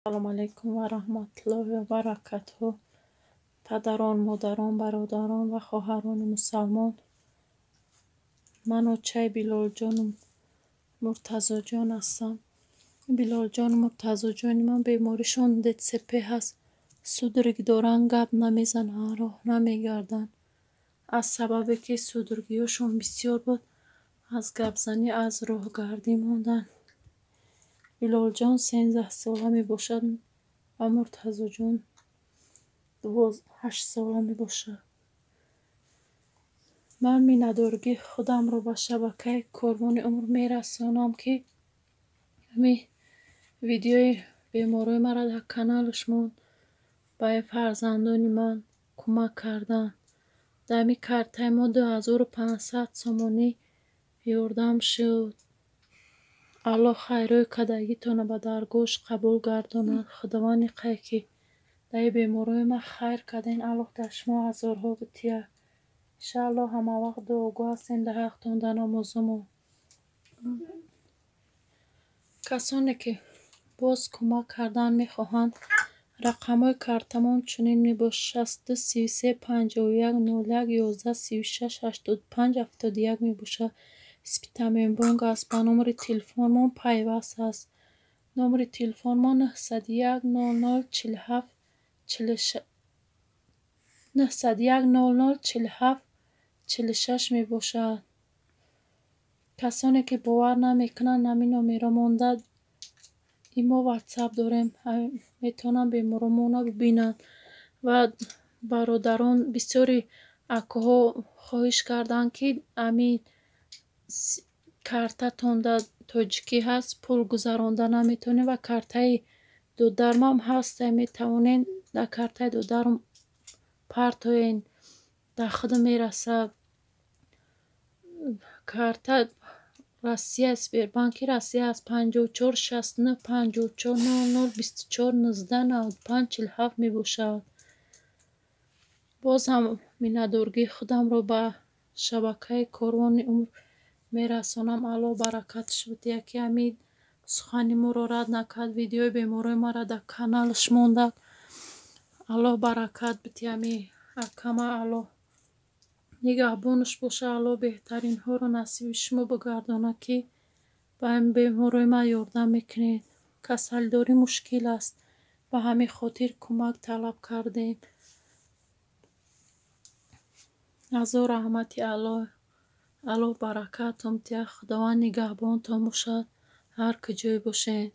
Ассалому алайкум ва раҳматуллоҳи ва баракатуҳ. Падарон, модарон, бародарон ва хоҳарони мусалмон. Ман очаи Билолҷону Муртазоҷон ҳастам. Билолҷону Муртазоҷони ман беморишон ДЦП ҳаст. Судорог доранд, гап намезананд, роҳ намегарданд. Аз сабабе ки судорогиҳошон бисёр буд, аз гапзанӣ, аз роҳгардӣ монданд. Билолҷон 13 сола мебошад ва Муртазоҷон 8 сола мебошад. Ман миннатдории худамро ба шабакаи Корвони умр мерасонам, ки ҳамин видеои беморои маро дар каналаш монд, ба фарзандони ман кӯмак карданд. Дар ҳамин картаи мо 2500 сомонӣ ёрдам шуд. Аллоҳ хайрҳои кардагитонро ба даргоҳаш қабул гардонад. Худованди қай ки дар ин беморои ман хайр кардем, Аллоҳ дар шумо ҳазорҳо битиҳад. Иншааллоҳ, ҳамавақт дуогӯ ҳастем дар ҳақтон, дар намозумон. Касоне ки боз кӯмак кардан мехоҳанд, рақамҳои картамон чунин мебошад: 62 33 51 01 11 36 85 71 мебошад. Спитаменбонк аст, ба номери телефонмон пайваст аст. Номери телефонмон 901 00 47 901 00 47 46 мебошад. Касоне ки бовар намекунанд, ҳамин номерҳо монда, имо, Ватсап дорем, метавонанд беморомонро бибинанд. Ва бародарон, бисёри акоҳо хоҳиш карданд, ки ҳамин картатон дар тоҷикӣ ҳаст, пул гузаронда наметавонем, ва картаи додармам ҳаст, метавонед дар картаи додарм партоен, дар худам мерасад. Карта Россия, Сбербанки Россия аст: 54 69 54 00 24 19 95 47 мебошад. Боз ҳам миннатдории худамро ба шабакаи Корвони умр мерасонам. Аллоҳ баракаташ бидиҳад, ки ҳамин сухани моро рад накард, видеои беморои маро дар каналаш монда. Аллоҳ баракат бидиҳад ҳамин акама, Аллоҳ нигаҳбонаш бошад, Аллоҳ беҳтаринҳоро насиби шумо бигардонад, ки ба беморои ман ёрдам мекунед. Касалидорӣ мушкил аст, ба ҳамин хотир кӯмак талаб кардем. Ҳазор раҳмати Аллоҳ, Аллоҳ баракатон диҳад, Худованд нигаҳбонтон бошад, ҳар куҷое бошед.